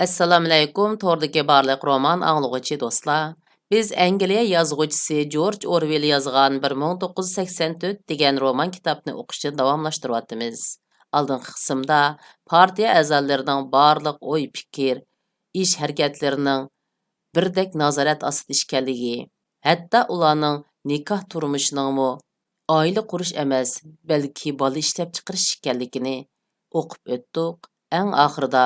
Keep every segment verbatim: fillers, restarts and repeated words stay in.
ئەسسالامۇئەلەيكۇم، توردىكى بارلىق رومان ئاڭلىغۇچى دوستلار. بىز ئەنگلىيە يازغۇچىسى جورج ئورۋېل يازغان بىر مىڭ توققۇز يۈز سەكسەن تۆت دېگەن رومان كىتابنى ئوقۇشنى داۋاملاشتۇرۇۋاتىمىز. ئالدىنقى قىسىمدا پارتىيە ئەزالىرىنىڭ بارلىق ئوي-پىكىر، ئىش-ھەرىكەتلىرىنىڭ بىردەك نازارەت ئاستىدا ئىكەنلىكى، ھەتتا ئۇلارنىڭ نىكاھ تۇرمۇشىنىڭمۇ ئائىلە قۇرۇش ئەمەس، بەلكى بالا ئىشلەپچىقىرىش ئىكەنلىكىنى ئوقۇپ ئۆتتۇق. ئەڭ ئاخىرىدا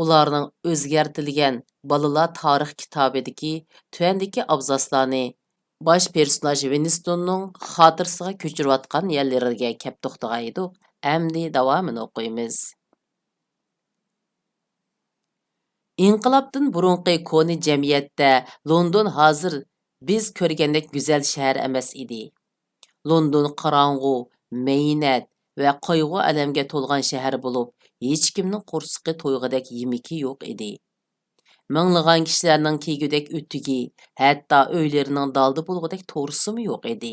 ئۇلارنىڭ ئۆزگەرتىلگەن بالىلار تارىخ كىتابىدىكى تۆۋەندىكى ئابزاسلارنى باش پېرسوناژ ۋىنستوننىڭ خاتىرىسىغا كۆچۈرۈۋاتقان يەرلىرىگە كەپ توختىغايدۇق. ئەمدى داۋامىنى ئوقۇيمىز. ئىنقىلابتىن بۇرۇنقى كونا جەمئىيەتتە لوندون ھازىر بىز كۆرگەندەك گۈزەل شەھەر ئەمەس ئىدى. لوندون قاراڭغۇ، مەينەت ۋە قايغۇ-ئەلەمگە تولغان شەھەر بولۇپ، ھېچكىمنىڭ قورسىقى تويغۇدەك يېمىكى يوق ئىدى. مىڭلىغان كىشىلەرنىڭ كىيگۈدەك ئۆتۈكى، ھەتتا ئۆيلىرىنىڭ دالدا بولغۇدەك تورۇسىمۇ يوق ئىدى.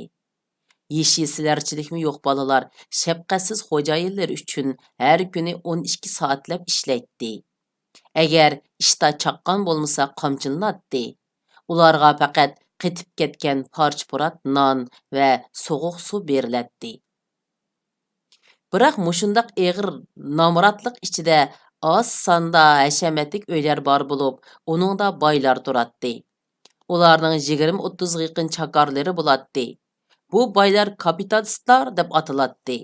يېشىل سىلەرچىلىكمۇ يوق بالىلار شەپقەتسىز خوجايىنلىرى ئۈچۈن ھەر كۈنى ئون ئىككى سائەتلەپ ئىشلەيتتى. ئەگەر ئىشتا چاققان بولمىسا قامچىلىناتتى. ئۇلارغا پەقەت قېتىپ كەتكەن پارچە-پۇرات نان ۋە سوغۇق سۇ بېرىلەتتى. بىراق مۇشۇنداق ئېغىر نامراتلىق ئىچىدە ئاز ساندا ھەشەمەتلىك ئۆيلەر بار بولۇپ، ئۇنىڭدا بايلار تۇراتتى. ئۇلارنىڭ يىگىرمە-ئوتتۇزغا يېقىن چاكارلىرى بولاتتى. بۇ بايلار كاپىتالىستلار دەپ ئاتىلاتتى.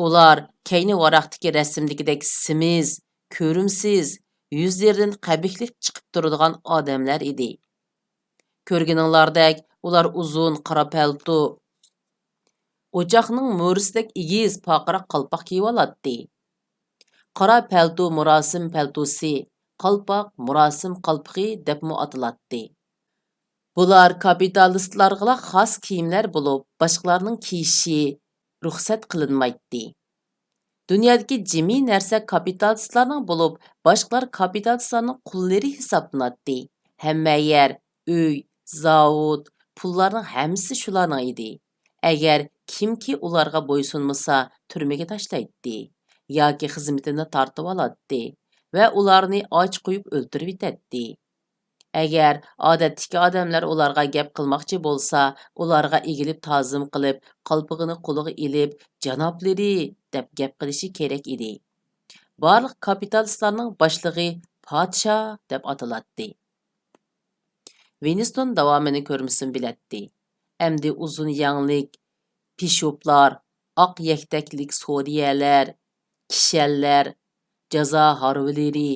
ئۇلار كەينى ۋاراقتىكى رەسىمدىكىدەك سېمىز، كۆرۈمسىز، يۈزلىرىدىن قەبىھلىك چىقىپ تۇرىدىغان ئادەملەر ئىدى. كۆرگىنىڭلاردەك، ئۇلار ئۇزۇن قارا پەلتو، ئوچاقنىڭ مورىسىدەك ئېگىز پارقىراق قالپاق كىيىۋالاتتى. قارا پەلتو مۇراسىم پەلتوسى، قالپاق مۇراسىم قالپىقى دەپمۇ ئاتىلاتتى. بۇلار كاپىتالىستلارغىلا خاس كىيىملەر بولۇپ، باشقىلارنىڭ كىيىشى رۇخسەت قىلىنمايتتى. دۇنيادىكى جىمى نەرسە كاپىتالىستلارنىڭ بولۇپ، باشقىلار كاپىتالىستلارنىڭ قۇللىرى ھېسابلىناتتى. ھەممە يەر، ئۆي، زاۋۇت، پۇللارنىڭ ھەممىسى شۇلارنىڭ ئىدى. ئەگەر كىمكى ئۇلارغا بويسۇنمىسا، تۈرمىگە تاشلايتتى ياكى خىزمىتىنى تارتىۋالاتتى ۋە ئۇلارنى ئاچ قويۇپ ئۆلتۈرۈۋېتەتتى. ئەگەر ئادەتتىكى ئادەملەر ئۇلارغا گەپ قىلماقچى بولسا، ئۇلارغا ئېگىلىپ تازىم قىلىپ، قالپىقىنى قولىغا ئېلىپ، «جانابلىرى» دەپ گەپ قىلىشى كېرەك ئىدى. بارلىق كاپىتالىستلارنىڭ باشلىقى پادىشاھ دەپ ئاتىلاتتى. ۋىنستون داۋامىنى كۆرمىسىمۇ بىلەتتى. ئەمدى ئۇزۇن يەڭلىك پىشوپلار، ئاق يەكتەكلىك سورىيەلەر، كىشەنلەر، جازا ھارۋىلىرى،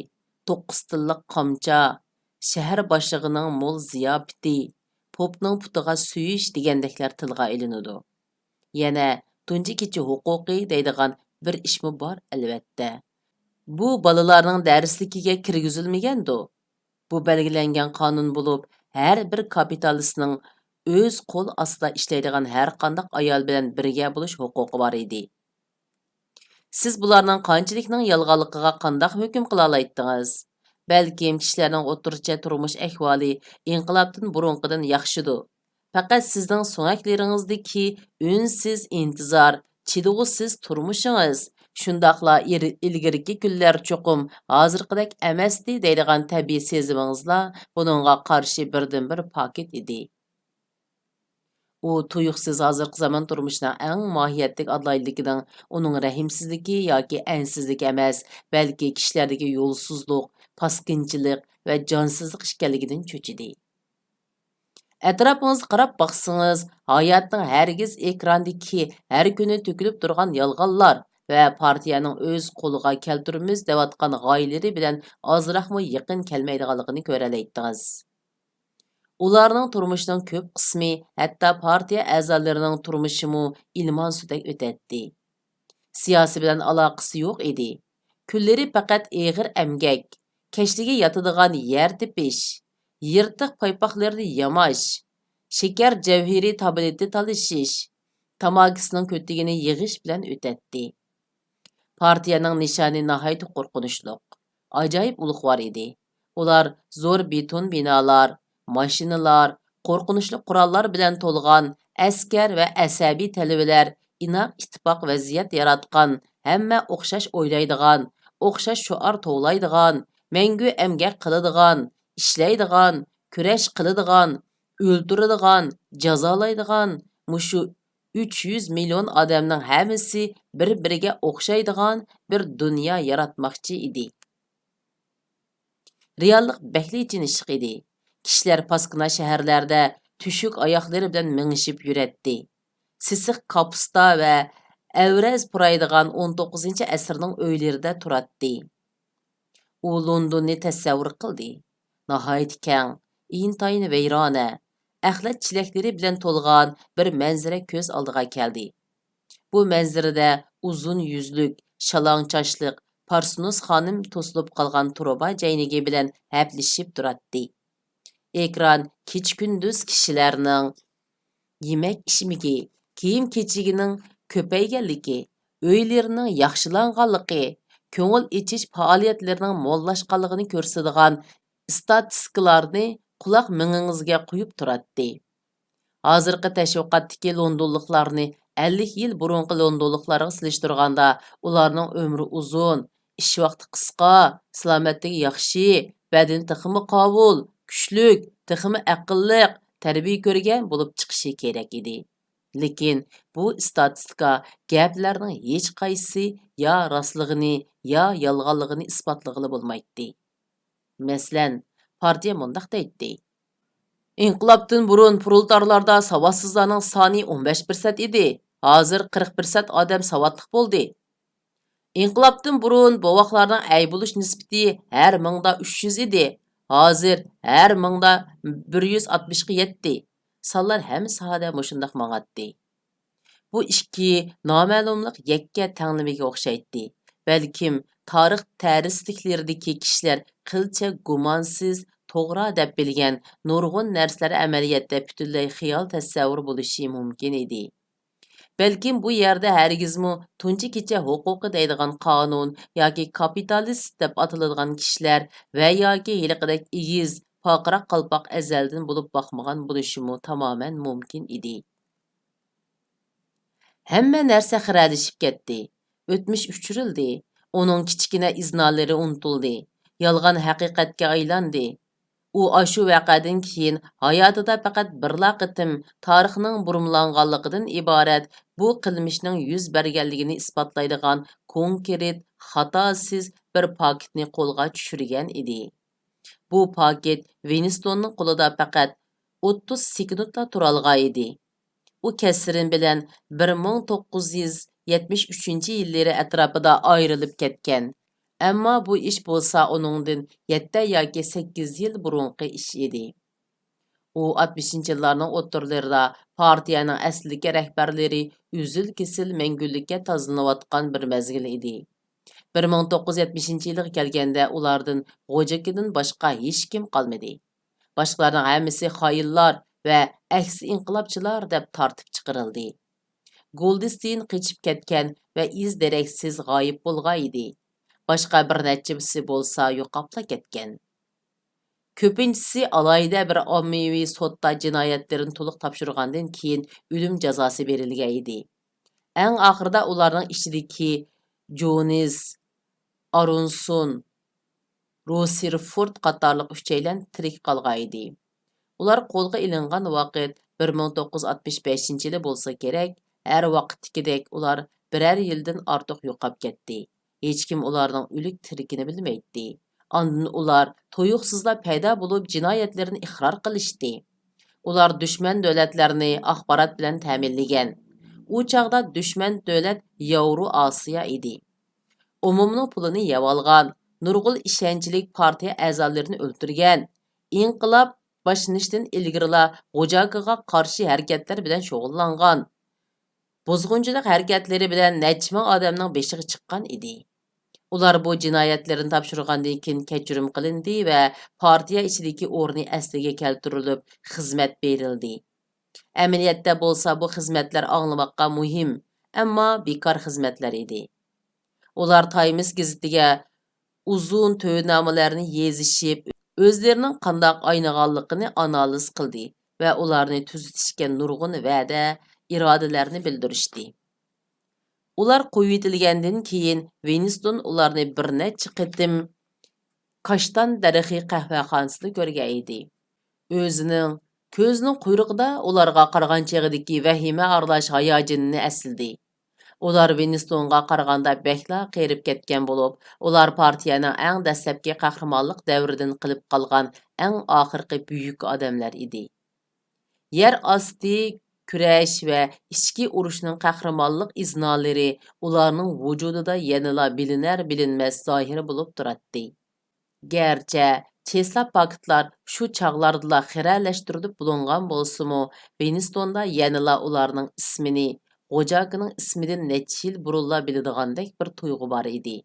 توققۇز تىللىق قامچا، شەھەر باشلىقىنىڭ مول زىياپىتى، پوپنىڭ پۇتىغا سۆيۈش دېگەندەكلەر تىلغا ئېلىنىدۇ. يەنە تۇنجى كېچە ھوقۇقى دەيدىغان بىر ئىشمۇ بار، ئەلۋەتتە. بۇ بالىلارنىڭ دەرسلىكىگە كىرگۈزۈلمىگەندۇ؟ بۇ بەلگىلەنگەن قانۇن بولۇپ، ھەر بىر كاپىتالىستنىڭ ئۆز قول ئاستىدا ئىشلەيدىغان ھەرقانداق ئايال بىلەن بىرگە بولۇش ھوقۇقى بار ئىدى. سىز بۇلارنىڭ قانچىلىكنىڭ يالغانلىقىغا قانداق ھۆكۈم قىلالايتتىڭىز؟ بەلكىم كىشىلەرنىڭ ئوتتۇرىچە تۇرمۇش ئەھۋالى ئىنقىلابتىن بۇرۇنقىدىن ياخشىدۇ. پەقەت سىزنىڭ سۆڭەكلىرىڭىزدىكى ئۈنسىز ئىنتىزار، چىدىغۇسىز تۇرمۇشىڭىز، شۇنداقلا ئىر-، ئىلگىرىكى كۈنلەر چوقۇم ھازىرقىدەك ئەمەستى دەيدىغان تەبىئىي سېزىمىڭىزلا بۇنىڭغا قارشى بىردىنبىر پاكىت ئىدى. ئۇ تۇيۇقسىز ھازىرقى زامان تۇرمۇشىنىڭ ئەڭ ماھىيەتلىك ئالاھىدىلىكىنىڭ ئۇنىڭ رەھىمسىزلىكى ياكى ئەنسىزلىكى ئەمەس، بەلكى كىشىلەردىكى يولسىزلىق، پاسكىنىچىلىق ۋە جانسىزلىق ئىكەنلىكىدىن چۆچۈدى. ئەتراپىڭىزغا قاراپ باقسىڭىز، ھاياتنىڭ ھەرگىز ئېكراندىكى ھەر كۈنى تۆكۈلۈپ تۇرغان يالغانلار ۋە پارتىيەنىڭ ئۆز قولىغا كەلتۈرىمىز دەۋاتقان غايىلىرى بىلەن ئازراقمۇ يېقىن كەلمەيدىغانلىقىنى كۆرەلەيتتىڭىز. ئۇلارنىڭ تۇرمۇشىنىڭ كۆپ قىسمى، ھەتتا پارتىيە ئەزالىرىنىڭ تۇرمۇشىمۇ ئىلمان سۇدەك ئۆتەتتى. سىياسىي بىلەن ئالاقىسى يوق ئىدى. كۈنلىرى پەقەت ئېغىر ئەمگەك، كەچلىكى ياتىدىغان يەر تېپىش، يىرتىق پايپاقلىرىنى ياماش، شېكەر جەۋھىرى تابلېتى تالىشىش، تاماكىسىنىڭ كۆتىكىنى يىغىش بىلەن ئۆتەتتى. پارتىيەنىڭ نىشانى ناھايىتى قورقۇنچلۇق، ئاجايىپ ئۇلۇغۋار ئىدى. ئۇلار زور بېتون بىنالار، ماشىنىلار، قورقۇنچلۇق قوراللار بىلەن تولغان ئەسكەر ۋە ئەسەبىي تەلۋىلەر ئىناق ئىتتىپاق ۋەزىيەت ياراتقان، ھەممە ئوخشاش ئويلايدىغان، ئوخشاش شوئار توۋلايدىغان، مەڭگۈ ئەمگەك قىلىدىغان، ئىشلەيدىغان، كۈرەش قىلىدىغان، ئۆلتۈرىدىغان، جازالايدىغان مۇشۇ ئۈچ يۈز مىليون ئادەمنىڭ ھەممىسى بىر-بىرىگە ئوخشايدىغان بىر دۇنيا ياراتماقچى ئىدى. رېئاللىق بەكلا ئېچىنىشلىق ئىدى. كىشىلەر پاسكىنا شەھەرلەردە تۆشۈك ئاياغلىرى بىلەن مېڭىشىپ يۈرەتتى. سېسىق كاپۇستا ۋە ئەۋرەز پۇرايدىغان ئون توققۇزىنچى ئەسىرنىڭ ئۆيلىرىدە تۇراتتى. ئۇ لوندوننى تەسەۋۋۇر قىلدى. ناھايىتى كەڭ، ئىنتايىن ۋەيرانە، ئەخلەت چېلەكلىرى بىلەن تولغان بىر مەنزىرە كۆز ئالدىغا كەلدى. بۇ مەنزىرىدە ئۇزۇن يۈزلۈك، شالاڭ چاچلىق، پارسنوس خانىم توسۇلۇپ قالغان تۇرۇبا جەينىكى بىلەن ھەپىلىشىپ تۇراتتى. ئېكران كېچە-كۈندۈز كىشىلەرنىڭ يېمەك-ئىچمىكى، كىيىم-كېچىكىنىڭ كۆپەيگەنلىكى، ئۆيلىرىنىڭ ياخشىلانغانلىقى، كۆڭۈل ئېچىش پائالىيەتلىرىنىڭ موللاشقانلىقىنى كۆرسىتىدىغان ئىستاتىستىكىلارنى قۇلاق مېڭىڭىزگە قۇيۇپ تۇراتتى. ھازىرقى تەشۋىقاتتىكى لوندونلۇقلارنى ئەللىك يىل بۇرۇنقى لوندونلۇقلارغا سېلىشتۇرغاندا، ئۇلارنىڭ ئۆمرى ئۇزۇن، ئىش ۋاقتى قىسقا، سالامەتلىكى ياخشى، بەدىنى تېخىمۇ قاۋۇل، كۈچلۈك، تېخىمۇ ئەقىللىق، تەربىيە كۆرگەن بولۇپ چىقىشى كېرەك ئىدى. لېكىن بۇ ئىستاتىستىكا گەپلەرنىڭ ھېچقايسىسى يا راستلىقىنى، يا يالغانلىقىنى ئىسپاتلىغىلى بولمايتتى. مەسىلەن، پارتىيە مۇنداق دەيتتى: ئىنقىلابتىن بۇرۇن پرولېتارلاردا ساۋاتسىزلارنىڭ سانى ئون بەش پىرسەنت ئىدى، ھازىر قىرىق پىرسەنت ئادەم ساۋاتلىق بولدى. ئىنقىلابتىن بۇرۇن بوۋاقلارنىڭ ئەي بولۇش نىسبىتى ھەر مىڭدا ئۈچ يۈز ئىدى، ھازىر ھەر مىڭدا بىر يۈز ئاتمىشقا يەتتى. سانلار ھەممە ساھەدە مۇشۇنداق ماڭاتتى. بۇ ئىككى نامەلۇملۇق يەككە تەڭلىمىگە ئوخشايتتى. بەلكىم تارىخ تەرسلىكلىرىدىكى كىشىلەر قىلچە گۇمانسىز، توغرا دەپ بىلگەن نۇرغۇن نەرسىلەر ئەمەلىيەتتە پۈتۈنلەي خىيال تەسەۋۋۇر بولۇشى مۇمكىن ئىدى. بەلكىم بۇ يەردە ھەرگىزمۇ تۇنجى كېچە ھوقۇقى دەيدىغان قانۇن ياكى كاپىتالىست دەپ ئاتىلىدىغان كىشىلەر ۋە ياكى ھېلىقىدەك ئېگىز، پارقىراق قالپاق ئەزەلدىن بولۇپ باقمىغان بولۇشىمۇ تامامەن مۇمكىن ئىدى. ھەممە نەرسە خىرەلىشىپ كەتتى. ئۆتمۈش ئۆچۈرۈلدى. ئۇنىڭ كىچىككىنە ئىزنالىرى ئۇنتۇلدى. يالغان ھەقىقەتكە ئايلاندى. ئۇ ئاشۇ ۋەقەدىن كېيىن ھاياتىدا پەقەت بىرلا قېتىم تارىخنىڭ بۇرمىلانغانلىقىدىن ئىبارەت بۇ قىلمىشنىڭ يۈز بەرگەنلىكىنى ئىسپاتلايدىغان كونكرېت، خاتاسىز بىر پاكىتنى قولغا چۈشۈرگەن ئىدى. بۇ پاكىت ۋىنستوننىڭ قولىدا پەقەت ئوتتۇز سېكۇنتلا تۇرالغان ئىدى. ئۇ كەسرىن بىلەن بىر مىڭ توققۇز يۈز يەتمىش ئۈچىنچى يىللىرى ئەتراپىدا ئايرىلىپ كەتكەن. ئەمما بۇ ئىش بولسا ئۇنىڭدىن يەتتە ياكى سەككىز يىل بۇرۇنقى ئىش ئىدى. ئۇ ئاتمىشىنچى يىللارنىڭ ئوتتۇرىلىرىدا پارتىيەنىڭ ئەسلىدىكى رەھبەرلىرى ئۈزۈل-كېسىل مەڭگۈلۈككە تازىلىنىۋاتقان بىر مەزگىل ئىدى. بىر مىڭ توققۇز يۈز يەتمىشىنچى يىلىغا كەلگەندە ئۇلاردىن غوجىكىدىن باشقا ھېچكىم قالمىدى. باشقىلارنىڭ ھەممىسى خائىنلار ۋە ئەكسى ئىنقىلابچىلار دەپ تارتىپ چىقىرىلدى. گولدستېين قېچىپ كەتكەن ۋە ئىز دېرەكسىز غايىب بولغان ئىدى. باشقا بىر نەچچىسى بولسا يوقاپلا كەتكەن. كۆپىنچىسى ئالاھىدە بىر ئاممىۋى سوتتا جىنايەتلىرىنى تولۇق تاپشۇرغاندىن كېيىن ئۆلۈم جازاسى بېرىلگەن ئىدى. ئەڭ ئاخىرىدا ئۇلارنىڭ ئىچىدىكى جونس، ئارونسون، روسىرفورد قاتارلىق ئۈچەيلەن تىرىك قالغان ئىدى. ئۇلار قولغا ئېلىنغان ۋاقىت بىر مىڭ توققۇز يۈز ئاتمىش بەشىنچى يىلى بولسا كېرەك، ھەر ۋاقىتتىكىدەك ئۇلار بىرەر يىلدىن ئارتۇق يوقاپ كەتتى. ھېچكىم ئۇلارنىڭ ئۆلۈك تىرىكىنى بىلمەيتتى. ئاندىن ئۇلار تۇيۇقسىزلا پەيدا بولۇپ، جىنايەتلىرىنى ئىقرار قىلىشتى. ئۇلار دۈشمەن دۆلەتلەرنى ئاخبارات بىلەن تەمىنلىگەن. ئۇ چاغدا دۈشمەن دۆلەت ياۋرو ئاسىيا ئىدى. ئومۇمنىڭ پۇلىنى يەۋالغان، نۇرغۇن ئىشەنچلىك پارتىيە ئەزالىرىنى ئۆلتۈرگەن، ئىنقىلاب باشلىنىشتىن ئىلگىرىلا غوجاكىغا قارشى ھەرىكەتلەر بىلەن شۇغۇللانغان، بۇزغۇنچىلىق ھەرىكەتلىرى بىلەن نەچچە مىڭ ئادەمنىڭ بېشىغا چىققان ئىدى. ئۇلار بۇ جىنايەتلىرىنى تاپشۇرغاندىن كېيىن كەچۈرۈم قىلىندى ۋە پارتىيە ئىچىدىكى ئورنى ئەسلىگە كەلتۈرۈلۈپ، خىزمەت بېرىلدى. ئەمەلىيەتتە بولسا بۇ خىزمەتلەر ئاڭلىماققا مۇھىم، ئەمما بىكار خىزمەتلەر ئىدى. ئۇلار تايمس گېزىتىگە ئۇزۇن تۆۋەننامىلەرنى يېزىشىپ، ئۆزلىرىنىڭ قانداق ئاينىغانلىقىنى ئانالىز قىلدى ۋە ئۇلارنى تۈزىتىشكە نۇرغۇن ۋەدە، ئىرادىلەرنى بىلدۈرۈشتى. ئۇلار قويۇۋېتىلگەندىن كېيىن، ۋىنستون ئۇلارنى بىر نەچچە قېتىم كاشتان دەرىخى قەھۋەخانىسىدا كۆرگەن ئىدى. ئۆزىنىڭ كۆزىنىڭ قۇيرۇقىدا ئۇلارغا قارىغان چېغىدىكى ۋەھىمە ئارىلاش ھاياجىنىنى ئەسلىدى. ئۇلار ۋىنستونغا قارىغاندا بەكلا قېرىپ كەتكەن بولۇپ، ئۇلار پارتىيەنىڭ ئەڭ دەسلەپكى قەھرىمانلىق دەۋرىدىن قېلىپ قالغان ئەڭ ئاخىرقى بۈيۈك ئادەملەر ئىدى. يەر ئاستى كۈرەش ۋە ئىچكى ئۇرۇشنىڭ قەھرىمانلىق ئىزنالىرى ئۇلارنىڭ ۋۇجۇدىدا يەنىلا بىلىنەر-بىلىنمەس زاھىر بولۇپ تۇراتتى. گەرچە چېسلاپ پاكىتلار شۇ چاغلاردىلا خىرەلەشتۈرۈلۈپ بولۇنغان بولسىمۇ، ۋىنستوندا يەنىلا ئۇلارنىڭ ئىسمىنى غوجاكىنىڭ ئىسمىدىن نەچچە يىل بۇرۇنلا بىلىدىغاندەك بىر تۇيغۇ بار ئىدى.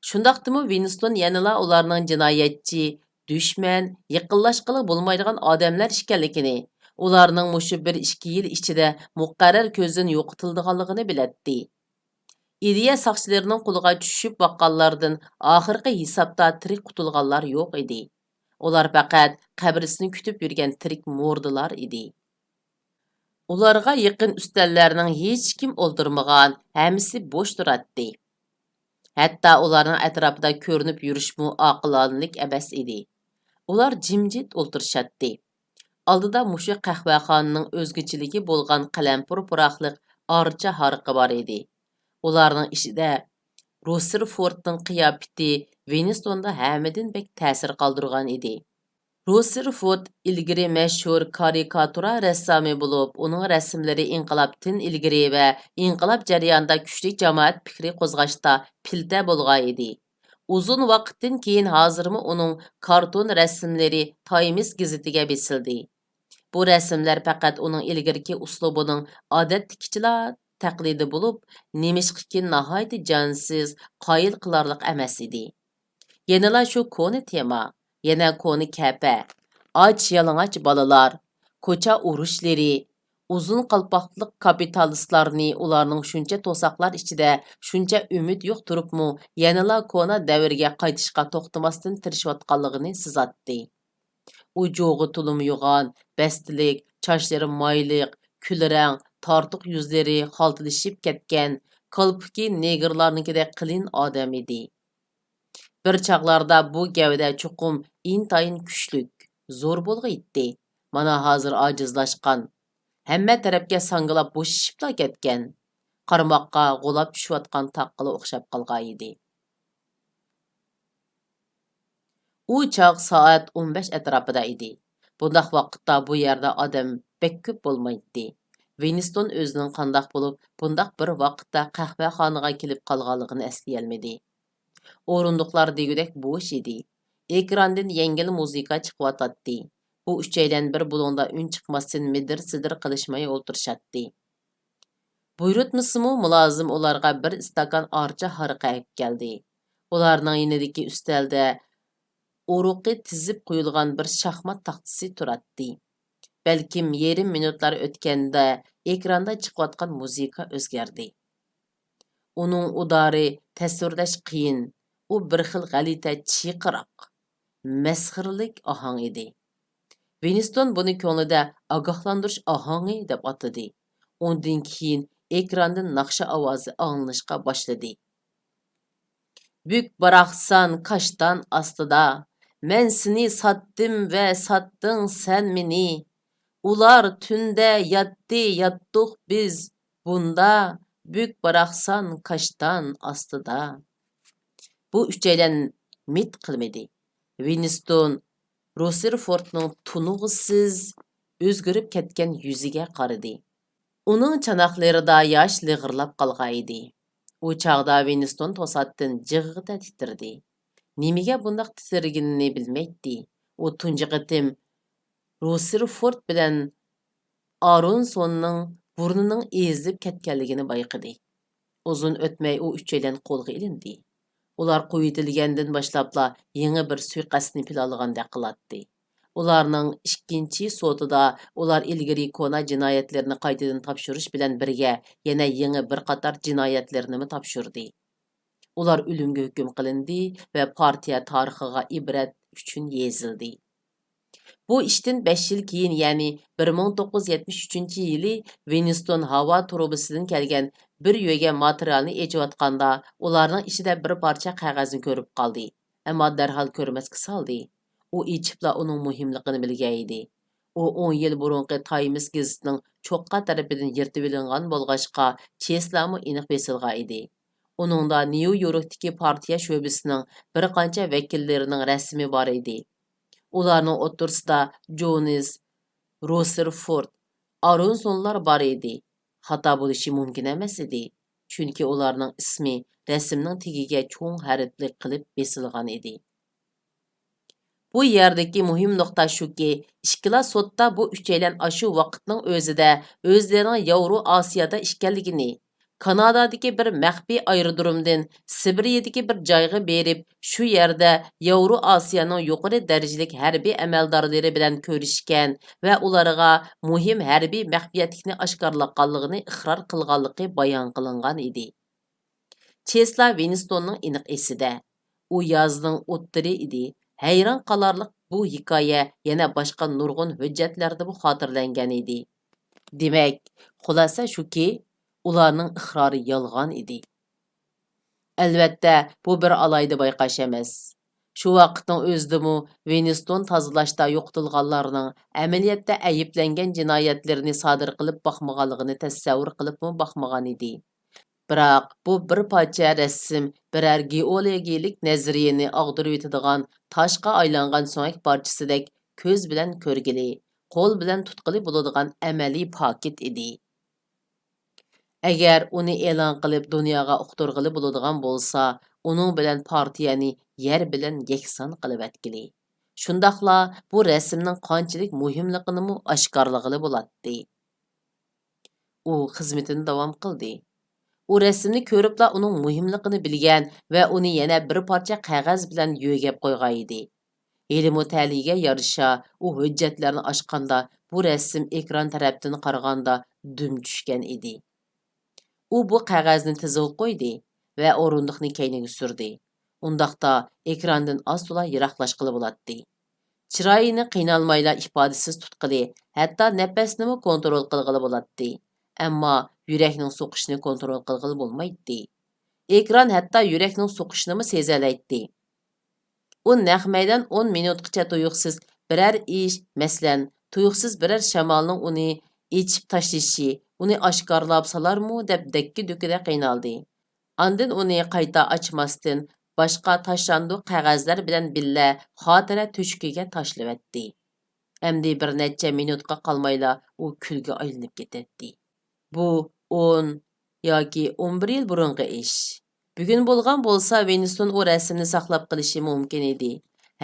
شۇنداقتىمۇ ۋىنستون يەنىلا ئۇلارنىڭ جىنايەتچى، دۈشمەن، يېقىنلاشقىلى بولمايدىغان ئادەملەر ئىكەنلىكىنى، ئۇلارنىڭ مۇشۇ بىر ئىككى يىل ئىچىدە مۇقەررەر كۆزدىن يوقىتىلىدىغانلىقىنى بىلەتتى. ئىدىيە ساقچىلىرىنىڭ قولىغا چۈشۈپ باققانلاردىن ئاخىرقى ھېسابتا تىرىك قۇتۇلغانلار يوق ئىدى. ئۇلار پەقەت قەبرىسىنى كۈتۈپ يۈرگەن تىرىك مۇردىلار ئىدى. ئۇلارغا يېقىن ئۈستەللەرنىڭ ھېچكىم ئولتۇرمىغان، ھەممىسى بوش تۇراتتى. ھەتتا ئۇلارنىڭ ئەتراپىدا كۆرۈنۈپ يۈرۈشمۇ ئاقىلانىلىك ئەمەس ئىدى. ئۇلار جىمجىت ئولتۇرۇشاتتى. ئالدىدا مۇشۇ قەھۋەخانىنىڭ ئۆزگىچىلىكى بولغان قەلەمپۇر پۇراقلىق ئارچا ھارىقى بار ئىدى. ئۇلارنىڭ ئىچىدە روسېرفورتنىڭ قىياپىتى ۋىنستوندا ھەممىدىن بەك تەسىر قالدۇرغان ئىدى. روسېرفورت ئىلگىرى مەشھۇر كارىكاتۇرا رەسسامى بولۇپ، ئۇنىڭ رەسىملىرى ئىنقىلابتىن ئىلگىرى ۋە ئىنقىلاب جەريانىدا كۈچلۈك جامائەت پىكرى قوزغاشتا پىلتە بولغان ئىدى. ئۇزۇن ۋاقىتتىن كېيىن ھازىرمۇ ئۇنىڭ كارتون رەسىملىرى تايمس گېزىتىگە بېسىلدى. بۇ رەسىملەر پەقەت ئۇنىڭ ئىلگىرىكى ئۇسلۇبىنىڭ ئادەتتىكىچىلا تەقلىدى بولۇپ، نېمىشقىكىن ناھايىتى جانسىز، قايىل قىلارلىق ئەمەس ئىدى. يەنىلا شۇ كونا تېما، يەنە كونا كەپە، ئاچ-يالىڭاچ بالىلار، كوچا ئۇرۇشلىرى، ئۇزۇن قالپاقلىق كاپىتالىستلارنى ئۇلارنىڭ شۇنچە توساقلار ئىچىدە، شۇنچە ئۈمىد يوق تۇرۇپمۇ، يەنىلا كونا دەۋرگە قايتىشقا توختىماستىن تىرىشىۋاتقانلىقىنى سىزاتتى. ئۇ جوغى تولىمۇ يوغان، بەستلىك، چاچلىرى مايلىق، كۈلرەڭ، تارتۇق يۈزلىرى خالتىلىشىپ كەتكەن، كالپۇكى نېگىرلارنىڭكىدەك قېلىن ئادەم ئىدى. بىر چاغلاردا بۇ گەۋدە چوقۇم ئىنتايىن كۈچلۈك، زور بولغىيتتى. مانا ھازىر ئاجىزلاشقان، ھەممە تەرەپكە ساڭگىلاپ بوشىشىپلا كەتكەن، قارىماققا غۇلاپ چۈشۈۋاتقان تاغقىلا ئوخشاپ قالغانىدى. ئۇ چاغ سائەت ئون بەش ئەتراپىدا ئىدى. بۇنداق ۋاقىتتا بۇ يەردە ئادەم بەك كۆپ بولمايتتى. ۋىنستون ئۆزىنىڭ قانداق بولۇپ، بۇنداق بىر ۋاقىتتا قەھۋەخانىغا كېلىپ قالغانلىقىنى ئەسلىيەلمىدى. ئورۇندۇقلار دېگۈدەك بوش ئىدى. ئېكراندىن يەڭگىل مۇزىكا چىقىۋاتاتتى. بۇ ئۈچەيلەن بىر بۇلۇڭدا ئۈن چىقماستىن مىدىر-سىدىر قىلىشماي ئولتۇرۇشاتتى. بۇيرۇتمىسىمۇ، مۇلازىم ئۇلارغا بىر ئىستاكان ئارچا ھارىقى ئەكەلدى. ئۇلارنىڭ يېنىدىكى ئۈستەلدە ئۇرۇقى تىزىپ قويۇلغان بىر شاھمات تاختىسى تۇراتتى. بەلكىم يېرىم مىنۇتلار ئۆتكەندە ئېكراندا چىقىۋاتقان مۇزىكا ئۆزگەردى. ئۇنىڭ ئۇدارى تەسۋىرلەش قىيىن، ئۇ بىر خىل غەلىتە چىرقىراق، مەسخىرىلىك ئاھاڭ ئىدى. ۋىنستون بۇنى كۆڭلىدە ئاگاھلاندۇرۇش ئاھاڭى دەپ ئاتىدى. ئۇندىن كېيىن ئېكراندىن ناخشا ئاۋازى ئاڭلىنىشقا باشلىدى. بۈك باراقسان كاشتان ئاستىدا، مەن سېنى ساتتىم ۋە ساتتىڭ سەن مېنى. ئۇلار تۈندە ياتتى، ياتتۇق بىز بۇندا، بۈك باراقسان كاشتان ئاستىدا. بۇ ئۈچەيلەن مىت قىلمىدى. ۋىنستون روسېرفورتنىڭ تونۇغۇسىز ئۆزگىرىپ كەتكەن يۈزىگە قارىدى. ئۇنىڭ چاناقلىرىدا ياش لىغىرلاپ قالغان ئىدى. ئۇ چاغدا ۋىنستون توساتتىن جىغغىدە تىترىدى. نېمىگە بۇنداق تىترىگىنىنى بىلمەيتتى. ئۇ تۇنجى قېتىم روسېرفورت بىلەن ئارونسوننىڭ بۇرنىنىڭ ئېزىلىپ كەتكەنلىكىنى بايقىدى. ئۇزۇن ئۆتمەي ئۇ ئۈچەيلەن قولغا ئېلىندى. ئۇلار قويۇۋېتىلگەندىن باشلاپلا يېڭى بىر سۇيىقەستنى پىلانلىغاندەك قىلاتتى. ئۇلارنىڭ ئىككىنچى سوتىدا ئۇلار ئىلگىرى كونا جىنايەتلىرىنى قايتىدىن تاپشۇرۇش بىلەن بىرگە يەنە يېڭى بىر قاتار جىنايەتلىرىنىمۇ تاپشۇردى. ئۇلار ئۆلۈمگە ھۆكۈم قىلىندى ۋە پارتىيە تارىخىغا ئىبرەت ئۈچۈن يېزىلدى. بۇ ئىشتىن بەش يىل كېيىن، يەنى بىر مىڭ توققۇز يۈز يەتمىش ئۈچىنچى يىلى ۋىنستون ھاۋا تۇرۇبىسىدىن كەلگەن بىر يۆگە ماتېرىيالنى ئېچىۋاتقاندا، ئۇلارنىڭ ئىچىدە بىر پارچە قەغەزنى كۆرۈپ قالدى. ئەمما دەرھال كۆرمەسكە سالدى. ئۇ ئېچىپلا ئۇنىڭ مۇھىملىقىنى بىلگەن ئىدى. ئۇ ئون يىل بۇرۇنقى تايمس گېزىتىنىڭ چوققا تەرىپىدىن يىرتىۋېلىنغان بولغاچقا، چېسلامۇ ئېنىق بېسىلغان ئىدى. ئۇنىڭدا نيۇ يوركتىكى پارتىيە شۆبىسىنىڭ بىر قانچە ۋەكىللىرىنىڭ رەسىمى بار ئىدى. ئۇلارنىڭ ئوتتۇرىسىدا جونېس، رۇزېرفورد، ئارونسونلار بار ئىدى. خاتا بولۇشى مۇمكىن ئەمەس ئىدى، چۈنكى ئۇلارنىڭ ئىسمى رەسىمنىڭ تېگىگە چوڭ ھەرپلىك قىلىپ بېسىلغان ئىدى. بۇ يەردىكى مۇھىم نۇقتا شۇكى، ئىككىلا سوتتا بۇ ئۈچەيلەن ئاشۇ ۋاقىتنىڭ ئۆزىدە ئۆزلىرىنىڭ ياۋرو ئاسىيادا ئىكەنلىكىنى، كانادادىكى بىر مەخپىي ئايرودرومدىن سىبىرىيەدىكى بىر جايغا بېرىپ، شۇ يەردە ياۋرو ئاسىيانىڭ يۇقىرى دەرىجىلىك ھەربىي ئەمەلدارلىرى بىلەن كۆرۈشكەن ۋە ئۇلارغا مۇھىم ھەربىي مەخپىيەتلىكنى ئاشكارىلاتقانلىقىنى ئىقرار قىلغانلىقى بايان قىلىنغان ئىدى. چېسلاۋ ۋىنستوننىڭ ئېنىق ئېسىدە. ئۇ يازنىڭ ئوتتۇرى ئىدى. ھەيران قالارلىق بۇ ھېكايە يەنە باشقا نۇرغۇن ھۆججەتلەردىمۇ خاتىرىلەنگەن ئىدى. دېمەك، خۇلاسە شۇكى، ئۇلارنىڭ ئىقرارى يالغان ئىدى. ئەلۋەتتە، بۇ بىر ئالاھىدە بايقاش ئەمەس. شۇ ۋاقىتنىڭ ئۆزىدىمۇ ۋىنستون تازىلاشتا يوقىتىلغانلارنىڭ ئەمەلىيەتتە ئەيىبلەنگەن جىنايەتلىرىنى سادىر قىلىپ باقمىغانلىقىنى تەسەۋۋۇر قىلىپمۇ باقمىغان ئىدى. بىراق، بۇ بىر پارچە رەسىم بىرەر گېئولوگىيىلىك نەزەرىيەنى ئاغدۇرۇۋېتىدىغان تاشقا ئايلانغان سۆڭەك پارچىسىدەك كۆز بىلەن كۆرگىلى، قول بىلەن تۇتقىلى بولىدىغان ئەمەلىي پاكىت ئىدى. ئەگەر ئۇنى ئېلان قىلىپ دۇنياغا ئۇقتۇرغىلى بولىدىغان بولسا، ئۇنىڭ بىلەن پارتىيەنى يەر بىلەن يەكسان قىلىۋەتكىلى. شۇنداقلا بۇ رەسىمنىڭ قانچىلىك مۇھىملىقىنىمۇ ئاشكارىلىغىلى بولاتتى. ئۇ خىزمىتىنى داۋام قىلدى. ئۇ رەسىمنى كۆرۈپلا ئۇنىڭ مۇھىملىقىنى بىلگەن ۋە ئۇنى يەنە بىر پارچە قەغەز بىلەن يۆگەپ قويغان ئىدى. ھېلىمۇ تەلىيىگە يارىشا، ئۇ ھۆججەتلەرنى ئاچقاندا، بۇ رەسىم ئېكران تەرەپتىن قارىغاندا دۈم چۈشكەن ئىدى. ئۇ بۇ قەغەزنى تىزىغا قويدى ۋە ئورۇندۇقنى كەينىگە سۈردى. ئۇنداقتا ئېكراندىن ئاز-تولا يىراقلاشقىلى بولاتتى. چىرايىنى قىينالمايلا ئىپادىسىز تۇتقىلى، ھەتتا نەپەسنىمۇ كونترول قىلغىلى بولاتتى. ئەمما يۈرەكنىڭ سوقۇشىنى كونترول قىلغىلى بولمايتتى. ئېكران ھەتتا يۈرەكنىڭ سوقۇشىنىمۇ سېزەلەيتتى. ئۇ نەق مەيدان ئون مىنۇتقىچە تۇيۇقسىز بىرەر ئىش، مەسىلەن، تۇيۇقسىز بىرەر شامالنىڭ ئۇنى ئېچىپ تاشلىشى، ئۇنى ئاشكارىلاپ سالارمۇ دەپ دەككە-دۈككىدە قىينالدى. ئاندىن ئۇنى قايتا ئاچماستىن، باشقا تاشلاندۇق قەغەزلەر بىلەن بىللە خاتىرە تۆشۈكىگە تاشلىۋەتتى. ئەمدى بىر نەچچە مىنۇتقا قالمايلا ئۇ كۈلگە ئايلىنىپ كېتەتتى. بۇ ئون ياكى ئون بىر يىل بۇرۇنقى ئىش. بۈگۈن بولغان بولسا، ۋىنستون ئۇ رەسىمنى ساقلاپ قېلىشى مۇمكىن ئىدى.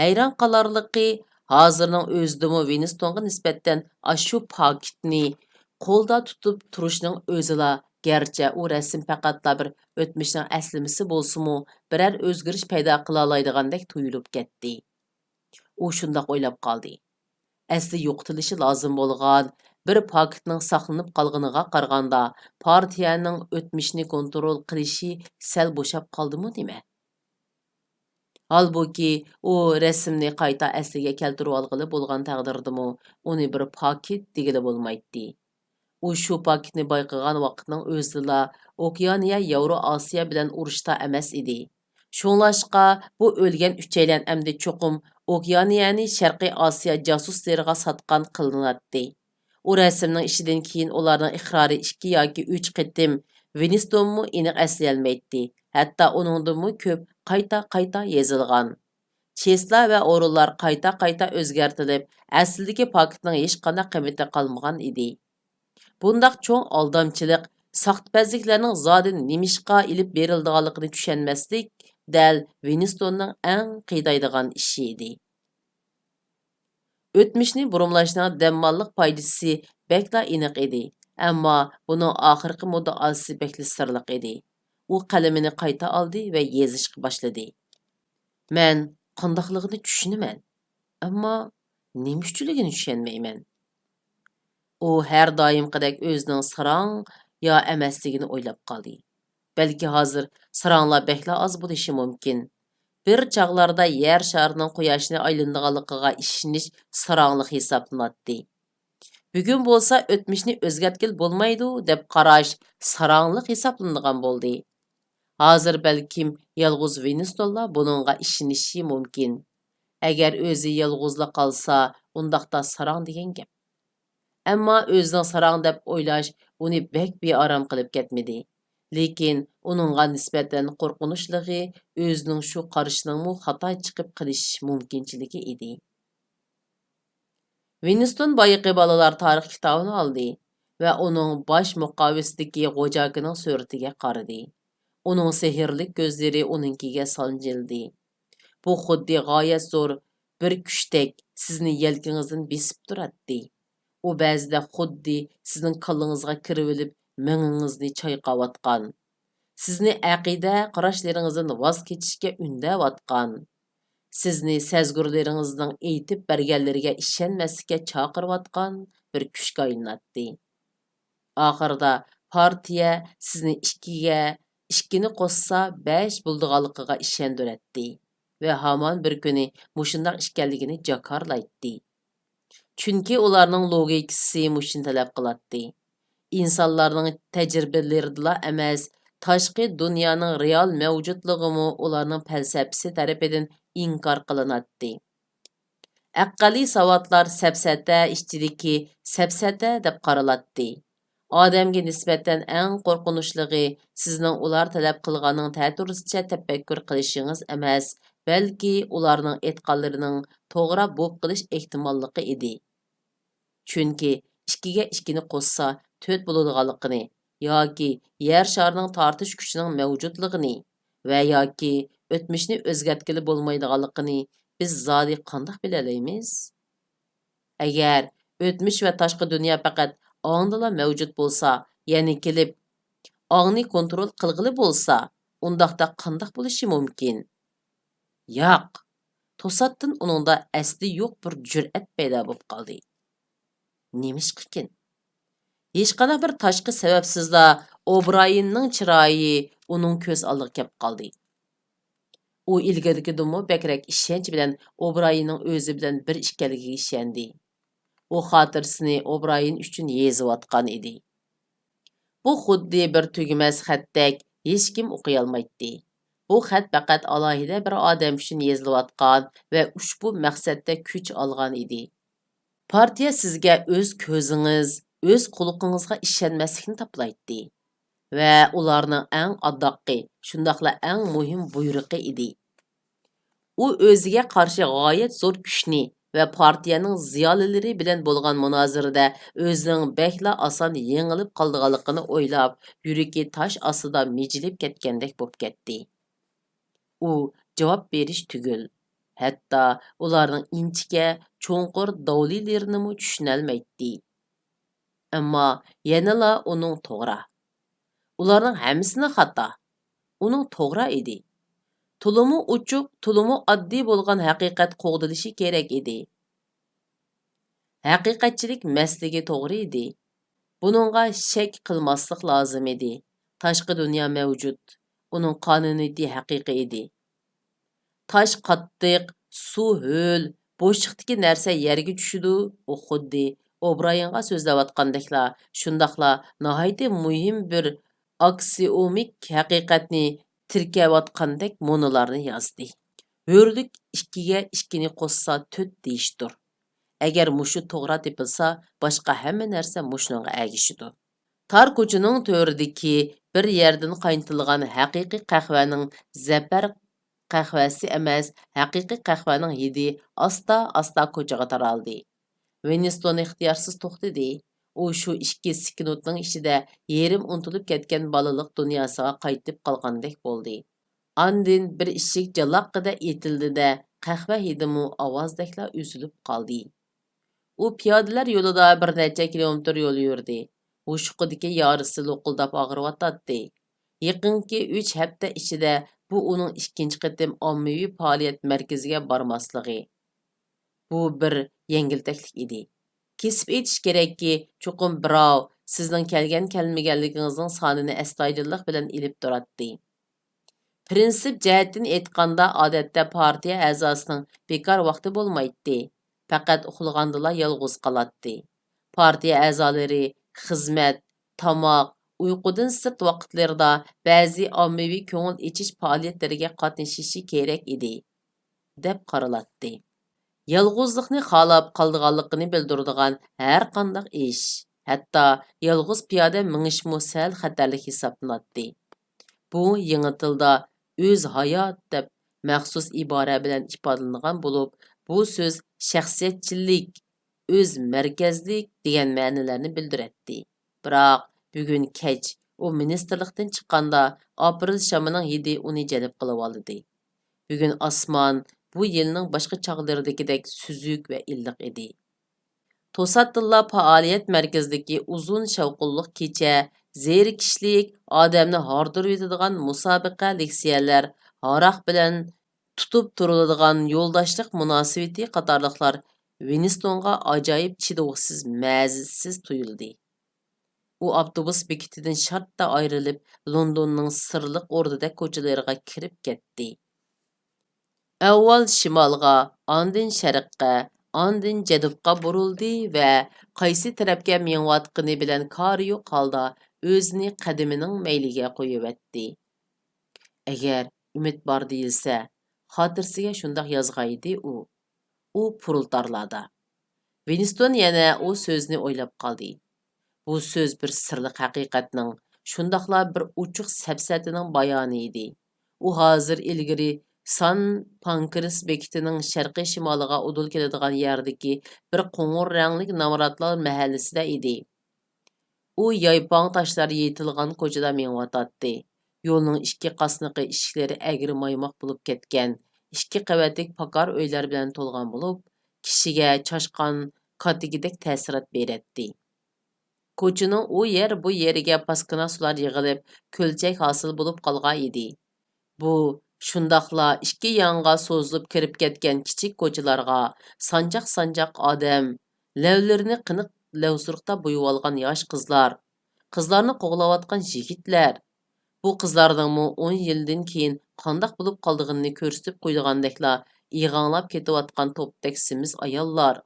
ھەيران قالارلىقى، ھازىرنىڭ ئۆزىدىمۇ ۋىنستونغا نىسبەتەن ئاشۇ پاكىتنى قولدا تۇتۇپ تۇرۇشنىڭ ئۆزىلا، گەرچە ئۇ رەسىم پەقەتلا بىر ئۆتمۈشنىڭ ئەسلىمىسى بولسىمۇ، بىرەر ئۆزگىرىش پەيدا قىلالايدىغاندەك تۇيۇلۇپ كەتتى. ئۇ شۇنداق ئويلاپ قالدى. ئەسلى يوقىتىلىشى لازىم بولغان بىر پاكىتنىڭ ساقلىنىپ قالغىنىغا قارىغاندا، پارتىيەنىڭ ئۆتمۈشنى كونترول قىلىشى سەل بوشاپ قالدىمۇ نېمە؟ ھالبۇكى، ئۇ رەسىمنى قايتا ئەسلىگە كەلتۈرۈۋالغىلى بولغان تەقدىردىمۇ، ئۇنى بىر پاكىت دېگىلى بولمايتتى. ئۇ شۇ پاكىتنى بايقىغان ۋاقىتنىڭ ئۆزىدىلا ئوكېئانىيە ياۋرو ئاسىيا بىلەن ئۇرۇشتا ئەمەس ئىدى. شۇڭلاشقا، بۇ ئۆلگەن ئۈچەيلەن ئەمدى چوقۇم ئوكېئانىيەنى شەرقىي ئاسىيا جاسۇسلىرىغا ساتقان قىلىناتتى. ئۇ رەسىمنىڭ ئىشىدىن كېيىن ئۇلارنىڭ ئىقرارى ئىككى ياكى ئۈچ قېتىم، ۋىنستونمۇ ئېنىق ئەسلىيەلمەيتتى، ھەتتا ئۇنىڭدىنمۇ كۆپ قايتا-قايتا يېزىلغان. چىسلا ۋە ئورۇنلار قايتا-قايتا ئۆزگەرتىلىپ، ئەسلىدىكى پاكىتنىڭ ھېچقانداق قىممىتى قالمىغان ئىدى. بۇنداق چوڭ ئالدامچىلىق، ساختىپەزلىكلەرنىڭ زادى نېمىشقا ئېلىپ بېرىلىدىغانلىقىنى چۈشەنمەسلىك دەل ۋىنستوننىڭ ئەڭ قىينايدىغان ئىشى ئىدى. ئۆتمۈشنى بۇرمىلاشنىڭ دەمماللىق پايدىسى بەكلا ئېنىق ئىدى، ئەمما بۇنىڭ ئاخىرقى مۇددىئاسى بەكلا سىرلىق ئىدى. ئۇ قەلىمىنى قايتا ئالدى ۋە يېزىشقا باشلىدى. مەن قانداقلىقىنى چۈشىنىمەن، ئەمما نېمە ئۈچۈنلۈكىنى چۈشەنمەيمەن. ئۇ ھەر دائىمقىدەك ئۆزىنىڭ ساراڭ يا ئەمەسلىكىنى ئويلاپ قالدى. بەلكى ھازىر ساراڭلار بەكلا ئاز بولۇشى مۇمكىن. بىر چاغلاردا يەر شارىنىڭ قۇياشنى ئايلىنىدىغانلىقىغا ئىشىنىش ساراڭلىق ھېسابلىناتتى. بۈگۈن بولسا ئۆتمۈشنى ئۆزگەرتكىلى بولمايدۇ دەپ قاراش ساراڭلىق ھېسابلىنىدىغان بولدى. ھازىر بەلكىم يالغۇز ۋىنستونلا بۇنىڭغا ئىشىنىشى مۇمكىن. ئەگەر ئۆزى يالغۇزلا قالسا، ئۇنداقتا ساراڭ دېگەن گەپ. ئەمما ئۆزىنىڭ ساراڭ دەپ ئويلاش ئۇنى بەك بىئارام قىلىپ كەتمىدى. لېكىن ئۇنىڭغا نىسبەتەن قورقۇنچلۇقى ئۆزىنىڭ شۇ قارىشىنىڭمۇ خاتا چىقىپ قېلىش مۇمكىنچىلىكى ئىدى. ۋىنستون بايىقى بالىلار تارىخ كىتابىنى ئالدى ۋە ئۇنىڭ باش مۇقاۋىسىدىكى غوجاكىنىڭ سۈرىتىگە قارىدى. ئۇنىڭ سېھىرلىك كۆزلىرى ئۇنىڭكىگە سانجىلدى. بۇ خۇددى غايەت زور بىر كۈچتەك سىزنى يەلكىڭىزدىن بېسىپ تۇراتتى. ئۇ بەزىدە خۇددى سىزنىڭ كاللىڭىزغا كىرىۋېلىپ، مېڭىڭىزنى چايقاۋاتقان، سىزنى ئەقىدە قاراشلىرىڭىزدىن ۋاز كېچىشكە ئۈندەۋاتقان، سىزنى سەزگۈرلىرىڭىزنىڭ ئېيتىپ بەرگەنلىرىگە ئىشەنمەسلىككە چاقىرىۋاتقان بىر كۈچكە ئايلىناتتى. ئاخىرىدا پارتىيە سىزنى ئىككىگە، ئىككىنى قوشسا بەش بولىدىغانلىقىغا ئىشەندۈرەتتى ۋە ھامان بىر كۈنى مۇشۇنداق ئىكەنلىكىنى جاكارلايتتى. چۈنكى ئۇلارنىڭ لوگىكىسى مۇشۇنى تەلەپ قىلاتتى. ئىنسانلارنىڭ تەجرىبىلىرىدىلا ئەمەس، تاشقى دۇنيانىڭ رېئال مەۋجۇتلۇقىمۇ ئۇلارنىڭ پەلسەپىسى تەرىپىدىن ئىنكار قىلىناتتى. ئەقەللىي ساۋاتلار سەپسەتە ئىچىدىكى سەپسەتە دەپ قارىلاتتى. ئادەمگە نىسبەتەن ئەڭ قورقۇنچلۇقى سىزنىڭ ئۇلار تەلەپ قىلغاننىڭ تەتۈرىسىچە تەپەككۇر قىلىشىڭىز ئەمەس، بەلكى ئۇلارنىڭ ئېيتقانلىرىنىڭ توغرا بولۇپ قېلىش ئېھتىماللىقى ئىدى. چۈنكى ئىككىگە ئىككىنى قوشسا تۆت بولىدىغانلىقىنى ياكى يەر شارىنىڭ تارتىش كۈچىنىڭ مەۋجۇتلۇقىنى ۋە ياكى ئۆتمۈشنى ئۆزگەرتكىلى بولمايدىغانلىقىنى بىز زادى قانداق بىلەلەيمىز؟ ئەگەر ئۆتمۈش ۋە تاشقى دۇنيا پەقەت ئاڭدىلا مەۋجۇت بولسا، يەنى كېلىپ ئاڭنى كونترول قىلغىلى بولسا، ئۇنداقتا قانداق بولۇشى مۇمكىن؟ ياق، توساتتىن ئۇنىڭدا ئەسلى يوق بىر جۈرئەت پەيدا بولۇپ قالدى. نېمىشقىكىن؟ ھېچقانداق بىر تاشقى سەۋەبسىزلا ئوبرايېننىڭ چىرايى ئۇنىڭ كۆز ئالدىغا كەپ قالدى. ئۇ ئىلگىرىكىدىنمۇ بەكرەك ئىشەنچ بىلەن ئوبرايېننىڭ ئۆزى بىلەن بىر ئىكەنلىكىگە ئىشەندى. ئۇ خاتىرىسىنى ئوبرايېن ئۈچۈن يېزىۋاتقان ئىدى. بۇ خۇددى بىر تۈگىمەس خەتتەك ھېچكىم ئوقۇيالمايتتى. بۇ خەت پەقەت ئالاھىدە بىر ئادەم ئۈچۈن يېزىلىۋاتقان ۋە ئۇشبۇ مەقسەتتە كۈچ ئالغان ئىدى. پارتىيە سىزگە ئۆز كۆزىڭىز، ئۆز قۇلىقىڭىزغا ئىشەنمەسلىكنى تاپىلايتتى ۋە ئۇلارنىڭ ئەڭ ئاداققى، شۇنداقلا ئەڭ مۇھىم بۇيرۇقى ئىدى. ئۇ ئۆزىگە قارشى غايەت زور كۈچنى ۋە پارتىيەنىڭ زىيالىيلىرى بىلەن بولغان مۇنازىرىدە ئۆزىنىڭ بەكلا ئاسان يېڭىلىپ قالىدىغانلىقىنى ئويلاپ، يۈرىكى تاش ئاستىدا مىجىلىپ كەتكەندەك بولۇپ كەتتى. ئۇ جاۋاب بېرىش تۈگۈل، ھەتتا ئۇلارنىڭ ئىنچىكە، چوڭقۇر داۋلىلىرىنىمۇ چۈشىنەلمەيتتى. ئەمما يەنىلا ئۇنىڭ توغرا. ئۇلارنىڭ ھەممىسىلا خاتا. ئۇنىڭ توغرا ئىدى. تولىمۇ ئوچۇق، تولىمۇ ئاددىي بولغان ھەقىقەت قوغدىلىشى كېرەك ئىدى. ھەقىقەتچىلىك مەسلىكى توغرا ئىدى. بۇنىڭغا شەك قىلماسلىق لازىم ئىدى. تاشقى دۇنيا مەۋجۇت. ئۇنىڭ قانۇنىيىتى ھەقىقىي ئىدى. تاش قاتتىق، سۇ ھۆل، بوشلۇقتىكى نەرسە يەرگە چۈشىدۇ، ئۇ خۇددى ئوبرايېنغا سۆزلەۋاتقاندەكلا، شۇنداقلا ناھايىتى مۇھىم بىر ئاكسىئومىك ھەقىقەتنى تىركەۋاتقاندەك مونىلارنى يازدى. ھۆرلۈك ئىككىگە ئىككىنى قوشسا تۆت دېيىشتۇر. ئەگەر مۇشۇ توغرا تېپىلسا، باشقا ھەممە نەرسە مۇشۇنىڭغا ئەگىشىدۇ. تار كوچىنىڭ تۆرىدىكى بىر يەردىن قاينىتىلغان ھەقىقىي قەھۋەنىڭ زەپەر قەھۋەسى ئەمەس، ھەقىقىي قەھۋەنىڭ ھىدى ئاستا-ئاستا كوچىغا تارالدى. ۋىنستون ئىختىيارسىز توختىدى. ئۇ شۇ ئىككى سېكۇنتنىڭ ئىچىدە يېرىم ئۇنتۇلۇپ كەتكەن بالىلىق دۇنياسىغا قايتىپ قالغاندەك بولدى. ئاندىن بىر ئىشىك جالاققىدە ئېتىلدى-دە، قەھۋە ھىدىمۇ ئاۋازدەكلا ئۈزۈلۈپ قالدى. ئۇ پىيادىلەر يولىدا بىر نەچچە كىلومېتىر يول يۈردى. ھوشۇقىدىكى يارىسى لوقۇلداپ ئاغرىۋاتاتتى. يېقىنقى ئۈچ ھەپتە ئىچىدە بۇ ئۇنىڭ ئىككىنچى قېتىم ئاممىۋى پائالىيەت مەركىزىگە بارماسلىقى. بۇ بىر يەڭگىلتەكلىك ئىدى. كېسىپ ئېيتىش كېرەككى، چوقۇم بىراۋ سىزنىڭ كەلگەن-كەلمىگەنلىكىڭىزنىڭ سانىنى ئەستايىدىللىق بىلەن ئېلىپ تۇراتتى. پىرىنسىپ جەھەتتىن ئېيتقاندا، ئادەتتە پارتىيە ئەزاسىنىڭ بىكار ۋاقتى بولمايتتى، پەقەت ئۇخلىغاندىلا يالغۇز قالاتتى. پارتىيە ئەزالىرى خىزمەت، تاماق، ئۇيقۇدىن سىرت ۋاقىتلىرىدا بەزى ئاممىۋى كۆڭۈل ئېچىش پائالىيەتلىرىگە قاتنىشىشى كېرەك ئىدى، دەپ قارىلاتتى. يالغۇزلۇقنى خالاپ قالىدىغانلىقىنى بىلدۈرىدىغان ھەرقانداق ئىش، ھەتتا يالغۇز پىيادە مېڭىشمۇ سەل خەتەرلىك ھېسابلىناتتى. بۇ يېڭى تىلدا «ئۆز ھايات» دەپ مەخسۇس ئىبارە بىلەن ئىپادىلىنىدىغان بولۇپ، بۇ سۆز شەخسىيەتچىللىك، ئۆز مەركەزلىك دېگەن مەنىلەرنى بىلدۈرەتتى. بىراق بۈگۈن كەچ ئۇ مىنىستىرلىقتىن چىققاندا، ئاپرېل شامىنىڭ ھىدى ئۇنى جەلپ قىلىۋالدى. بۈگۈن ئاسمان بۇ يىلنىڭ باشقا چاغلىرىدىكىدەك سۈزۈك ۋە ئىللىق ئىدى. توساتتىنلا پائالىيەت مەركىزىدىكى ئۇزۇن شاۋقۇنلۇق كېچە، زېرىكىشلىك، ئادەمنى ھاردۇرۇۋېتىدىغان مۇسابىقە، لېكسىيەلەر، ھاراق بىلەن تۇتۇپ تۇرۇلىدىغان يولداشلىق مۇناسىۋىتى قاتارلىقلار ۋىنستونغا ئاجايىپ چىدىغۇسىز، مەزىسىز تۇيۇلدى. ئۇ ئاپتوبۇس بېكىتىدىن شارتتا ئايرىلىپ، لوندوننىڭ سىرلىق ئوردىدەك كوچىلىرىغا كىرىپ كەتتى. ئاۋۋال شىمالغا، ئاندىن شەرققە، ئاندىن جەنۇبقا بۇرۇلدى ۋە قايسى تەرەپكە مېڭىۋاتقىنى بىلەن كارى يوق ھالدا ئۆزىنى قەدىمىنىڭ مەيلىگە قويۇۋەتتى. ئەگەر ئۈمىد بار دېيىلسە، خاتىرىسىگە شۇنداق يازغانىدى ئۇ. ئۇ پۇرۇلتارلاردا. ۋىنستون يەنە ئۇ سۆزنى ئويلاپ قالدى. بۇ سۆز بىر سىرلىق ھەقىقەتنىڭ، شۇنداقلا بىر ئوچۇق سەپسەتىنىڭ بايانى ئىدى. ئۇ ھازىر ئىلگىرى سان پانكرېس بېكىتىنىڭ شەرقىي شىمالىغا ئۇدۇل كېلىدىغان يەردىكى بىر قوڭۇر رەڭلىك نامراتلار مەھەللىسىدە ئىدى. ئۇ يايپاڭ تاشلار يېيىتىلغان كوچىدا مېڭىۋاتاتتى. يولنىڭ ئىككى قاسنىقى ئىشىكلىرى ئەگرى مايماق بولۇپ كەتكەن، ئىككى قەۋەتلىك پاكار ئۆيلەر بىلەن تولغان بولۇپ، كىشىگە چاشقان كاتىكىدەك تەسىرات بېرەتتى. كوچىنىڭ ئۇ يەر، بۇ يېرىگە پاسكىنا سۇلار يىغىلىپ، كۆلچەك ھاسىل بولۇپ قالغان ئىدى. بۇ شۇنداقلا ئىككى يانغا سوزۇلۇپ كىرىپ كەتكەن كىچىك كوچىلارغا سانجاق-سانجاق ئادەم، لەۋلىرىنى قېنىق لەۋسۇرۇقتا بويىۋالغان ياش قىزلار، قىزلارنى قوغلاۋاتقان يىگىتلەر، بۇ قىزلارنىڭمۇ ئون يىلدىن كېيىن قانداق بولۇپ قالىدىغىنىنى كۆرسىتىپ قويىدىغاندەكلا ئىغاڭلاپ كېتىۋاتقان توپتەك سېمىز ئاياللار،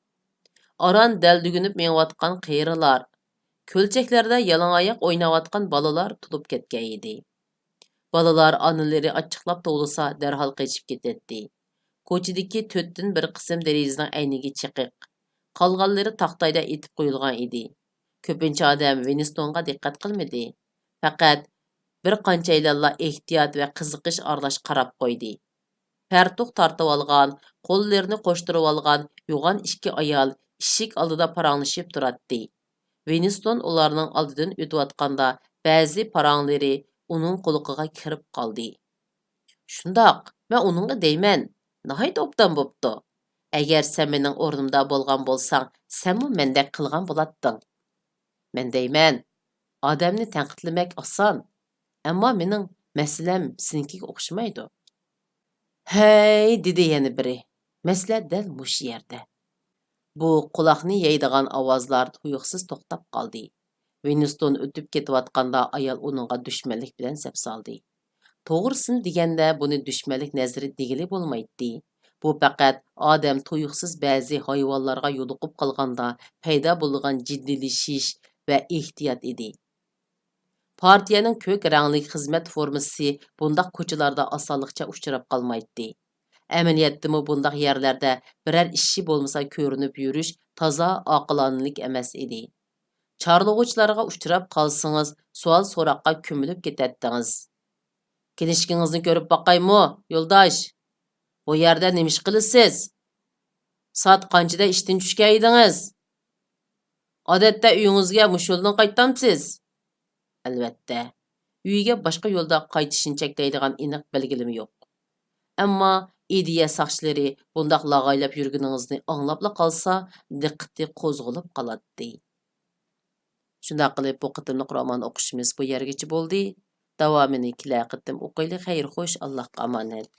ئاران دەلدۈگۈنۈپ مېڭىۋاتقان قېرىلار، كۆلچەكلەردە يالاڭ ئاياق ئويناۋاتقان بالىلار تولۇپ كەتكەن ئىدى. بالىلار ئانىلىرى ئاچچىقلاپ توۋلىسا، دەرھال قېچىپ كېتەتتى. كوچىدىكى تۆتتىن بىر قىسىم دېرىزىنىڭ ئەينىكى چېقىق. قالغانلىرى تاختايدا ئېتىپ قويۇلغان ئىدى. كۆپىنچە ئادەم ۋىنستونغا دىققەت قىلمىدى. پەقەت بىر قانچەيلەنلا ئېھتىيات ۋە قىزىقىش ئارىلاش قاراپ قويدى. پەرتۇق تارتىۋالغان، قوللىرىنى قوشتۇرۇۋالغان يوغان ئىككى ئايال ئىشىك ئالدىدا پاراڭلىشىپ تۇراتتى. ۋىنستون ئۇلارنىڭ ئالدىدىن ئۆتۈۋاتقاندا، بەزى پاراڭلىرى ئۇنىڭ قۇلىقىغا كىرىپ قالدى. شۇنداق، مەن ئۇنىڭغا دەيمەن، ناھايىتى ئوبدان بوپتۇ. ئەگەر سەن مېنىڭ ئورنۇمدا بولغان بولساڭ، سەنمۇ مەندەك قىلغان بولاتتىڭ. مەن دەيمەن، ئادەمنى تەنقىدلىمەك ئاسان، ئەمما مېنىڭ مەسىلەم سېنىڭكىگە ئوخشىمايدۇ. ھەي، دېدى يەنە بىرى، مەسىلە دەل مۇشۇ يەردە. بۇ قۇلاقنى يەيدىغان ئاۋازلار تۇيۇقسىز توختاپ قالدى. ۋىنستون ئۆتۈپ كېتىۋاتقاندا ئايال ئۇنىڭغا دۈشمەنلىك بىلەن سەپسالدى. توغرىسىنى دېگەندە، بۇنى دۈشمەنلىك نەزىرى دېگىلى بولمايتتى. بۇ پەقەت ئادەم تۇيۇقسىز بەزى ھايۋانلارغا يولۇقۇپ قالغاندا پەيدا بولىدىغان جىددىيلىشىش ۋە ئېھتىيات ئىدى. پارتىيەنىڭ كۆك رەڭلىك خىزمەت فورمىسى بۇنداق كوچىلاردا ئاسانلىقچە ئۇچراپ قالمايتتى. ئەمەلىيەتتىمۇ بۇنداق يەرلەردە بىرەر ئىشى بولمىسا كۆرۈنۈپ يۈرۈش تازا ئاقىلانىلىك ئەمەس ئىدى. چارلىغۇچىلارغا ئۇچراپ قالسىڭىز، سوئال-سوراققا كۆمۈلۈپ كېتەتتىڭىز. «كىنىشكىڭىزنى كۆرۈپ باقايمۇ، يولداش؟ بۇ يەردە نېمە ئىش قىلىسىز؟ سائەت قانچىدە ئىشتىن چۈشكەن ئىدىڭىز؟ ئادەتتە ئۆيىڭىزگە مۇشۇ يولدىن قايتامسىز؟» ئەلۋەتتە، ئۆيىگە باشقا يولدا قايتىشنى چەكلەيدىغان ئېنىق بەلگىلىمە يوق. ئەمما ئىدىيە ساقچىلىرى بۇنداق لاغايلاپ يۈرگىنىڭىزنى ئاڭلاپلا قالسا، دىققىتى قوزغىلىپ قالاتتى. شۇنداق قىلىپ، بۇ قېتىملىق رومان ئوقۇشىمىز بۇ يەرگىچە بولدى. داۋامىنى كېلەر قېتىم ئوقۇيلى. خەير خوش، ئاللاھقا ئامانەت.